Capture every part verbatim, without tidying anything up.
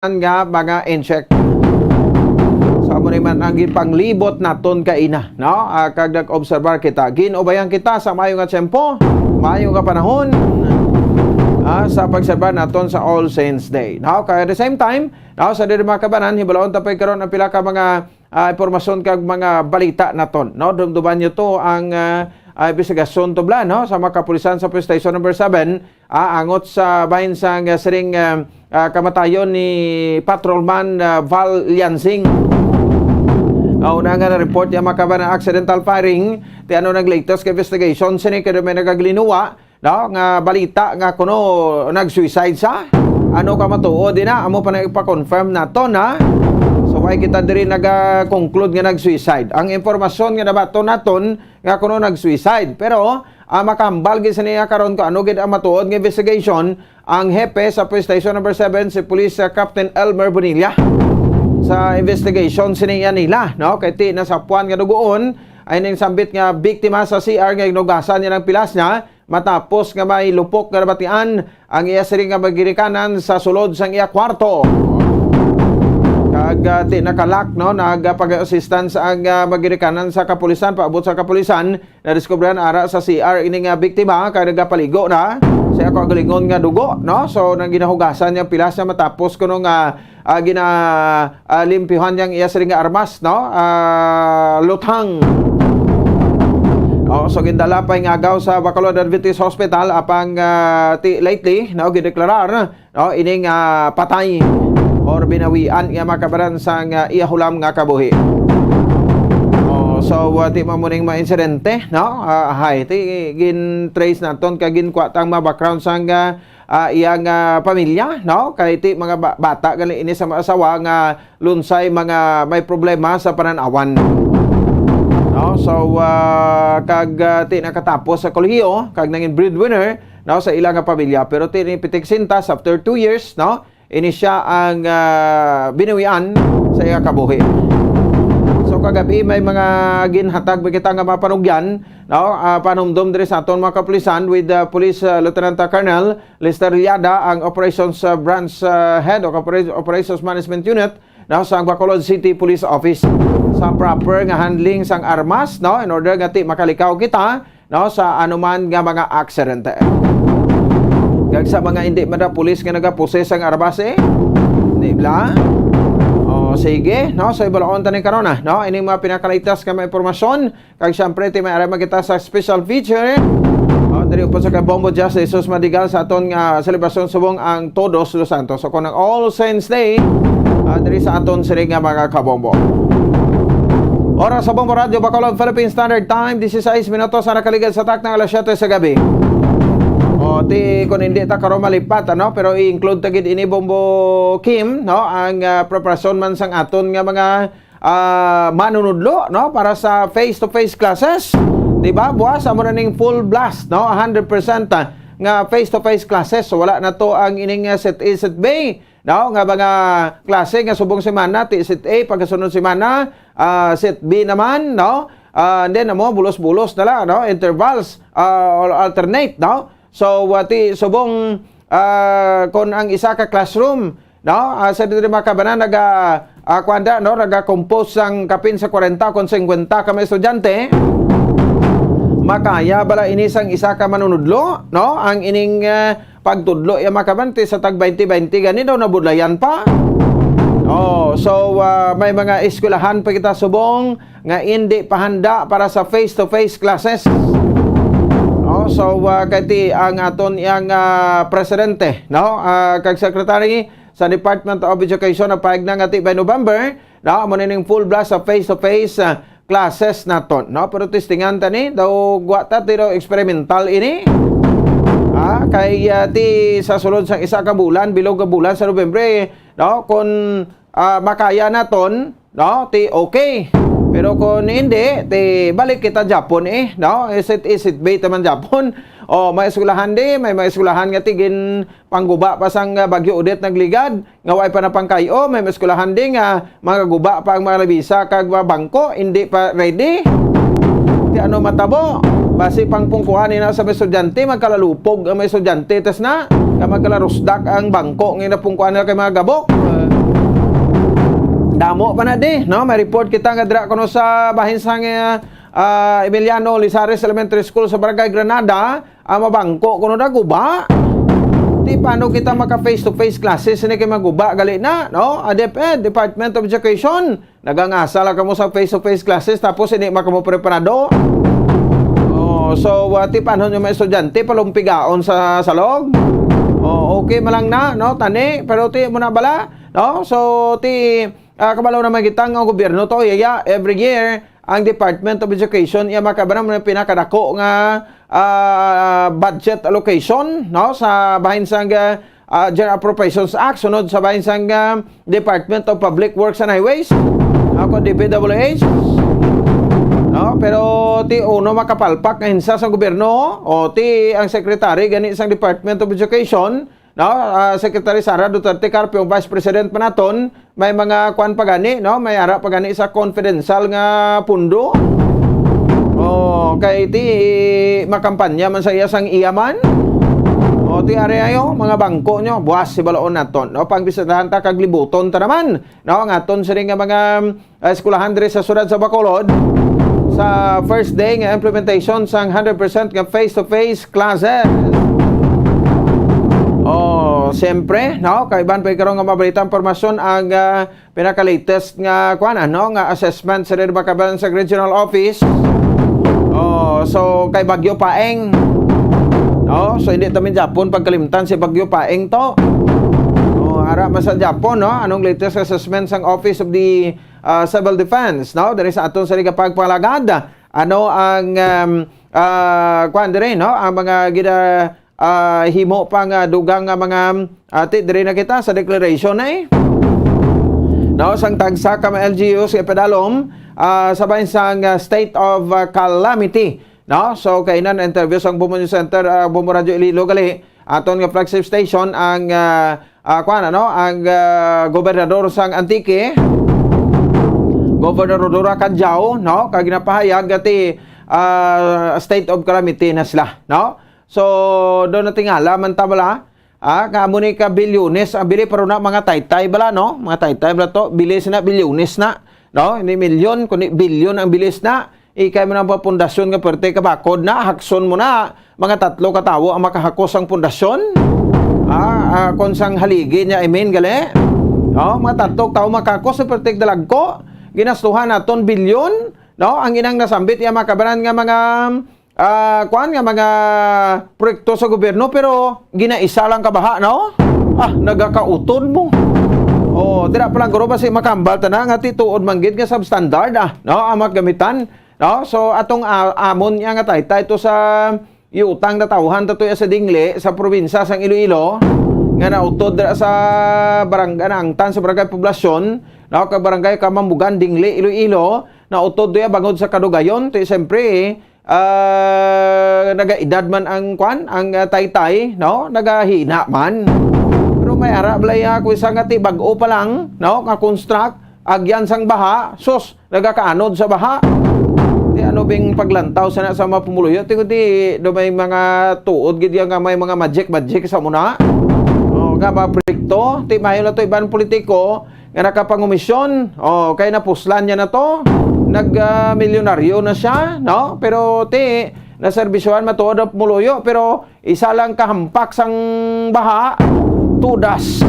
nga mga insect. So, amo ni man ang gipanglibot naton kaina, no? Ah, kag nag-obserbar kita. Ginubayan kita sa maayo nga tiyempo, maayo nga panahon, ah, sa pagserbar naton sa All Saints Day. No? Kag at the same time, no, sa diri mga kabanan, hibalaon ta pa karon ang pila ka mga, ah, impormasyon kag mga balita naton, no? Dumduman niyo to ang, ah, ah, investigasyon tubla, no, sa mga kapulisan sa Police Station Number Seven, ah, angot sa bahin sang, ah, siring, ah, ah, kamatayon ni Patrolman, ah, Val Liansing. Ah, una nga na-report niya makaban ang accidental firing, ti ano nag latest ka investigation sini kay may nagaglinuwa, no, nga balita nga kuno nag-suicide sa. Ano ka matuod din na? Amo pa na ipa-confirm nato na. So, why kita diri naga-conclude nga nag-suicide? Ang impormasyon nga nabaton naton nga kuno nag-suicide. Pero, ah, makahambal gid sa niya karon kung ano gid ang matuod nga investigation ang hepe sa Police Station Number Seven, si Police, ah, Captain Elmer Bonilla. Sa investigation sini niya nila, no? Kay ti nasapuan nga dugoon ay ning sambit nga biktima sa C R nga ginugasan niya ng pilas niya matapos nga may lupok nga nabatian ang iya siring nga maginikanan sa sulod sang iya kwarto. Kag, ah, ti nakalak, no, nagapag-assistance ang, ah, maginikanan sa kapulisan, paabot sa kapulisan, nadiskubrihan ara sa C R ini nga biktima kag nagapaligo na sa iya kaugalingon nga dugo, no? So, nang ginahugasan niya pilas niya matapos kuno nga, ah, gina, ah, limpyuhan niya ang iya siring nga armas, no? Ah, luthang. Oh, so gindala pa ingagaw sa Bacolod Adventist Hospital apang, ah, ti lately, no, gideklarar, no, ining, ah, patay or binawian nga makabaran sang, ah, iya hulam nga kabuhi. Oh, so, ah, ti mamuning mga insidente, no? Ah, hay, ti gin-trace naton kag ginkuha tang mga background sang, ah, ah, iyang, ah, pamilya, no? Kay ti mga ba-, bata gali ini sa mga asawa nga lunsay mga may problema sa panan-awan. No? So, ah, kag, ah, ti nakatapos sa kolehiyo, kag nangin breadwinner, no, sa ila nga pamilya. Pero ti ni pitik sintas, after two years, no, ini siya ang, ah, binawian sa iya kabuhi. So, kagabi may mga ginhatag ba kita nga mga panugyan, no, ah, panumdom diri sa aton mga kapulisan with, ah, Police, ah, Lieutenant Colonel Lester Liada, ang Operations, ah, Branch, ah, Head o Opera-, Operations Management Unit, no, sa Bacolod City Police Office sa proper nga handling sang armas, no, in order nga ti makalikaw kita, no, sa anuman nga mga aksidente. Kag sa mga hindi man na pulis nga nagaposes sang armas, eh, di ba? O, sige, no, so ibalaon ta ni karon, ah, no, ining mga pinakalitas nga mga impormasyon. Kag siyempre, ti may aram kita sa special feature. O, diri po sa kay Bombo Just Jesus Madigal sa aton nga selebrasyon subong ang Todos los Santos. So, kung ang All Saints Day, ah, diri sa aton siring nga mga kabombo. Oras sa Bombo Radio Bacolod, Philippine Standard Time, dieciséis minutos ang nakaligad sa takna alas siyete sa gabi. O, ti, kung hindi ta karon malipat, ano, pero i-include ta gid ini, Bombo Kim, no, ang, ah, preparasyon man sang aton nga mga ah, manunudlo, no, para sa face-to-face classes. Di ba? Buwas, amo na ning full blast, no? Hundred percent, ah, nga face-to-face classes. So, wala na to ang ining, ah, set A, set B, no? Nga mga klase nga subong semana, ti set A, pagkasunod semana, ah, set B naman, no? Ah, and then, amo, bulos-bulos na lang, no? Intervals, ah, or alternate, no? So, ah, ti subong, ah, kon ang isa ka classroom, no? Ah, sa diri mga kabanan, naga, ah, kuwan da, no? Naga-compose sang kapin sa kwarenta kon singkwenta ka mga estudyante. Makaya bala ini sang isa ka manunudlo, no? Ang ining, ah, pagtudlo ya mga kabanan, ti sa tag twenty twenty gani daw nabudlayan pa. Oh, so, ah, may mga eskwelahan pa kita subong nga indi pa handa para sa face-to-face classes. No? So, ah, kay ti ang aton iyang, ah, presidente, no? Ah, kag secretary sa Department of Education nagpahayag na nga ti by November, no, amo na ning full blast sa face-to-face, ah, classes naton, no? Pero testingan ta ni, daw gwa ta, ti daw experimental ini. Ah, kay, ah, ti sa sulod sang isa ka bulan, bilog nga bulan sa Nobyembre, no, kung, ah, makaya naton, no, ti okay. Pero kung hindi, ti balik kita Japon, eh, no? Isit-isit bait naman Japon. O, may eskwelahan di, may mga eskwelahan nga ti ginpangguba pa sang, ah, Bagyo Odette nagligad, nga way pa napangkay-o, may mga eskwelahan di nga mga guba pa ang mga labisa kag mga bangko, hindi pa ready. Ti ano matabo? Basi pangpungkuhan na sa mga estudyante, magkalalupog ang mga estudyante, tas na, ka magkalarusdak ang bangko nga napungkuhan nila kay mga gabok. Damo pa na di, no? May report kita nga dira kuno sa bahin sang, ah, ah, Emiliano Lizares Elementary School sa Barangay Granada, ang mabangko kuno naguba. Di paano kita maka face to face classes ni kay maguba gali na, no? A D E P E D, Department of Education, nagangasa lang kamo sa face to face classes tapos hindi man kamo preparado. Oh, so, uh, ti paano yung mga estudyante palumpigaon sa salog? Oh, okay man lang na, no? Tani, pero ti mo na bala, no? So, ti ah, kabalo naman kita nga ang gobyerno to, iya, every year, ang Department of Education, iya makabanan mo ng pinakadako nga, ah, budget allocation, no, sa bahin sang, ah, ah, General Appropriations Act, sunod sa bahin sang, ah, Department of Public Works and Highways, ako, D P W H. No? Pero ti uno makapalpak nga hinsa sang gobyerno, o ti ang secretary gani sang Department of Education, no? Ah, Secretary Sara Duterte Carpio, Vice President pa naton, may mga kwan pa gani, no? May ara pa gani sa confidential nga pundo. Oh, kay ti makampanya man sa iya sang iya man. O ti ari ayo, mga bangko nyo, buwas si balaon naton, no? Pangbisitahan ta kag libuton ta naman, no? Ang aton sini nga mga, ah, eskwelahan diri sa siyudad sa Bacolod, sa first day nga implementation sang hundred percent nga face-to-face classes. Oh, siyempre, no? Kaiban pa karon nga mabalita ang impormasyon ang, ah, pinaka-latest nga, kuwan, ano, nga assessment sa Red Bacabalan sa regional office. Oh, so kay Bagyo Paeng. No? So hindi ta man Japon pagkalimtan si Bagyo Paeng to. Oh, ara man sa Japon, no? Anong latest assessment sang Office of the, ah, Civil Defense, no? Diri sa aton sa Liga Pagpalagad. Ano ang, um, ah, kuwan diri, no? Ang mga gina-, ah, himo pa nga dugang nga mga, ah, ti diri na kita sa declaration na eh. No, sang tagsa ka mga L G Us nga padalom, ah, sa bahin sang, ah, state of, ah, calamity. No? So, kainan interview sang Bombo News Center, ah, Bombo Radio Iloilo gali. Aton nga flagship station ang, ah, ah, kuwan, ano, ang, ah, gobernador sang Antique, Governor Rhodora Cadiao, no? Kag ginapahayag nga ti, ah, state of calamity na sila, no? So, do natingala man ta bala, ah, nga amo ni ka bilyones ang bili, pero na mga taytay bala, no? Mga taytay bala to, bili sina bilyones na, no? Hindi milyon, kundi bilyon ang bilis na. Ikay mo na ang pundasyon nga pwerte ka bakod na, hakson mo na. Mga tatlo ka tawo ang makahakos ang pundasyon. Ah, ah, kung sang haligi niya, I mean, gali. Oh, mga tatlo ka tawo makahakos sa pwerte dalagko. Ginastuhan naton bilyon, no? Ang inang nasambit iya makabanan nga mga, ah, kuan nga mga proyekto sa gobyerno, pero ginaisa lang ka baha, no? Ah, nagakautod mo. Oh, dira pa lang guro basi makambal ta na nga ti tuod man gid nga substandard, ah, no? Ang mga gamitan, no? So atong, ah, amon niya nga taytay to sa iutang na tawhan ta to ya sa Dingle sa probinsya sang Iloilo nga nautod dira sa barangay, naangtan sa barangay Poblasyon, no? Kag barangay Kamambugan, Dingle, Iloilo, nautod to ya bangod sa kadugayon. Ti siyempre, ah, nagaedad man ang kwan, ang, ah, taytay, no? Nagahina man. Pero may ara balay ako isa nga ti bag-o pa lang, no? Nga construct, agyan sang baha, sus, nagakaanod sa baha. Ti ano bing paglantaw sana sa mga pumuluyo, ti kundi do may mga tuod gid ya nga may mga magic-magic sa muna. Oh, nga mga proyekto, ti mayo na to iban politiko, nga nakapangumisyon, oh, kay napuslan niya na to. Nag, ah, milyonaryo na siya, no? Pero ti, naserbisyohan matuod ang pumuluyo, pero isa lang kahampak sang baha, tudas.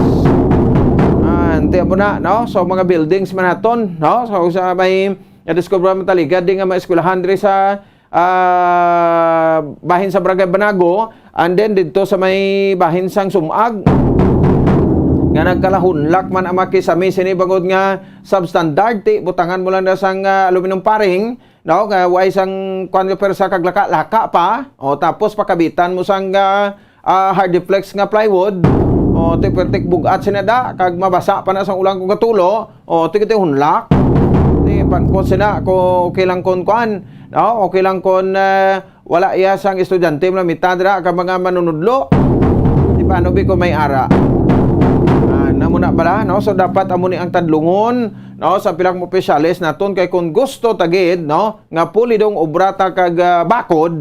Ah, ante mo na, no? So, mga buildings man naton, no? So, sa may nadiskubre man taligad di nga mga eskwelahan diri sa, ah, bahin sa Barangay Banago, and then dito sa may bahin sang Sumag, nga nagkalahunlak man ang mga kisame sini bangod nga substandard, ti butangan mo lang na sang, ah, aluminum paring, no, nga way sang kwan nga persa kag laka-laka pa, o tapos pakabitan mo sang, ah, ah, hard flex nga plywood, o ti pertik bugat sina da, kag mabasa pa na sang ulan kung katulo, o ti kiti hunlak, ti pangkot sina ko okay lang kon kwan, no, okay lang kon, eh, wala iya sang estudyante mo na mitad ra ka mga manunudlo. Di paano bi ko may ara? Ah, namo Na bala, no? So, dapat amo ni ang tadlungon, no, sa pila ka mga opisyales naton, kay kung gusto ta gid, no, nga pulidong obra ta kag, ah, bakod,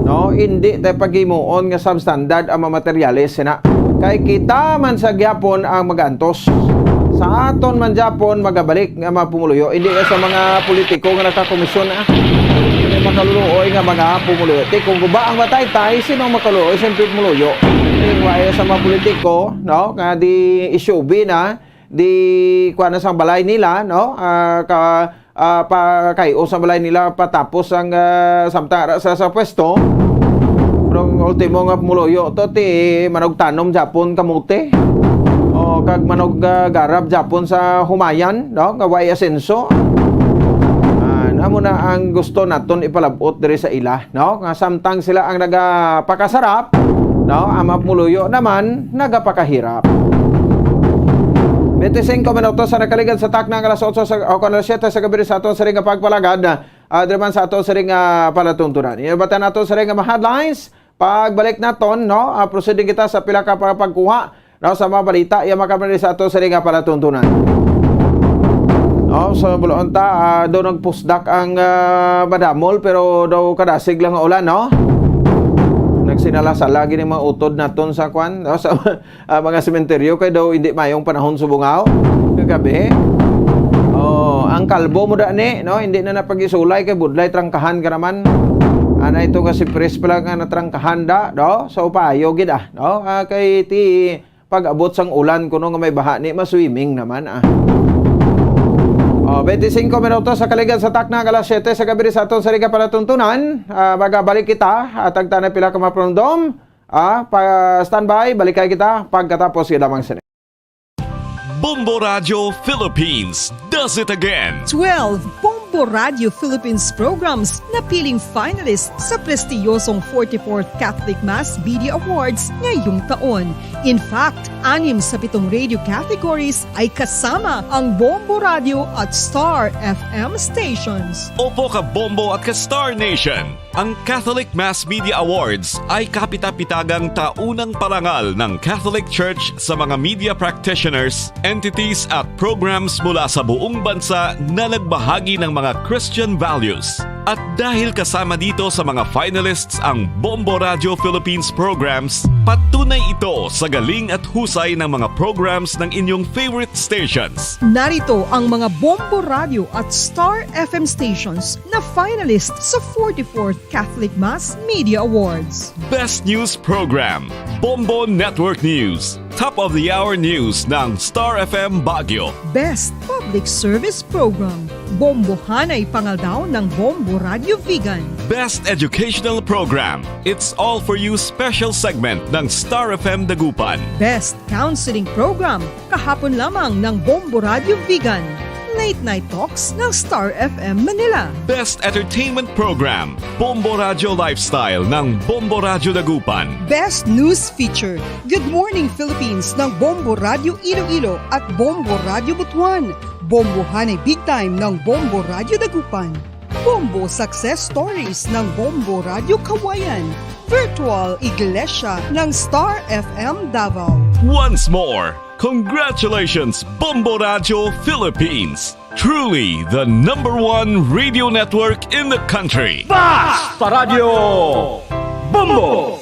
no, indi ta paghimuon nga substandard ang mga materyales, sina. Kay kita man sa gyapon ang mag-antos. Sa aton man gyapon magabalik nga mga pumuluyo, indi ka sa mga politiko nga nagkakomisyon, ah. Hindi makaluluoy nga mga pumuluyo. Ti, kung guba ang mataytay, sino ang makaluluoy? Siyempre, pumuluyo. Ti, wala sa mga politiko, no, nga di S U V na, di kuha na sang balay nila, no? Ah, ka, ah, pa, kay sa balay nila patapos ang, ah, samtang ara sa, sa pwesto. Pero ang ultimo nga pumuluyo to, ti manugtanom Japon kamote. O, kag manug, ah, garab Japon sa humayan, no? Nga way asenso. Ah, amo na ang gusto naton ipalabot diri sa ila, no? Nga samtang sila ang nagapakasarap, no? Ang mga pumuluyo naman nagapakahirap. Twenty-cinco minutos sa nakaligad sa takna nga alas otso sa, o, kung alas siyete sa gabi sa aton siring nga pagpalagad, ah, diri man sa aton siring nga palatuntunan. Inabatan nato siring nga mga headlines. Pagbalik naton, no, ah, proceeding kita sa pila ka pa-, pagkuha, no, sa mga balita, iya makabali sa aton siring nga palatuntunan. No, so, buloon ta, ah, daw nagpusdak ang, ah, madamol, pero daw kadasig lang nga ulan, no? Nagsinala-sala gini mga utod naton sa kwan, no? Sa, ah, mga sementeryo kay daw hindi mayong panahon subong kagabi. Oh, ang kalbo mo da ni, no? Hindi na napag-isulay kay budlay trangkahan ka naman. Ana ito nga si Pres pala nga natrangkahan da, no? So, payo gid, ah, no? Ah, kay ti pag-abot sang ulan kuno nga may baha ni, ma-swimming naman, ah. Oh, twenty-cinco minutos sa kaligad sa takna nga alas siyete sa gabi sa aton siring nga palatuntunan. Ah, magabalik kita, hatag ta na pila ka mga panumdom. Ah, pa standby, balikay kita pagkatapos gid lamang sini. Bombo Radio Philippines does it again. Twelve Bombo Radio Philippines programs napiling finalist sa prestiyosong forty-fourth Catholic Mass Media Awards ngayong taon. In fact, anim sa pitong radio categories ay kasama ang Bombo Radio at Star F M stations. Opo ka Bombo at ka Star Nation. Ang Catholic Mass Media Awards ay kapita-pitagang taunang parangal ng Catholic Church sa mga media practitioners, entities at programs mula sa buong bansa na nagbahagi ng mga Christian values. At dahil kasama dito sa mga finalists ang Bombo Radio Philippines programs, patunay ito sa galing at husay ng mga programs ng inyong favorite stations. Narito ang mga Bombo Radio at Star F M stations na finalist sa forty-fourth Catholic Mass Media Awards. Best News Program, Bombo Network News. Top of the Hour News ng Star F M Baguio. Best Public Service Program, Bombohanay Pangaldaw ng Bombo Radio Vigan. Best Educational Program, It's All For You Special Segment ng Star F M Dagupan. Best Counseling Program, kahapon lamang ng Bombo Radio Vigan. Late Night Talks ng Star F M Manila. Best Entertainment Program, Bombo Radio Lifestyle ng Bombo Radio Dagupan. Best News Feature, Good Morning Philippines ng Bombo Radio Iloilo at Bombo Radio Butuan. Bombohanay Big Time ng Bombo Radio Dagupan. Bombo Success Stories ng Bombo Radio Kawayan. Virtual Iglesia ng Star F M Davao. Once more, congratulations, Bombo Radio Philippines! Truly the number one radio network in the country. Basta Radio Bombo!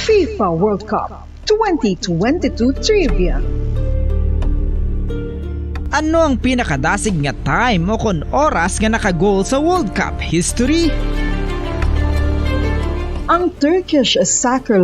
FIFA World Cup twenty twenty-two Trivia. Ano ang pinakadasig nga time o kon oras nga naka-goal sa World Cup history? Ang Turkish soccer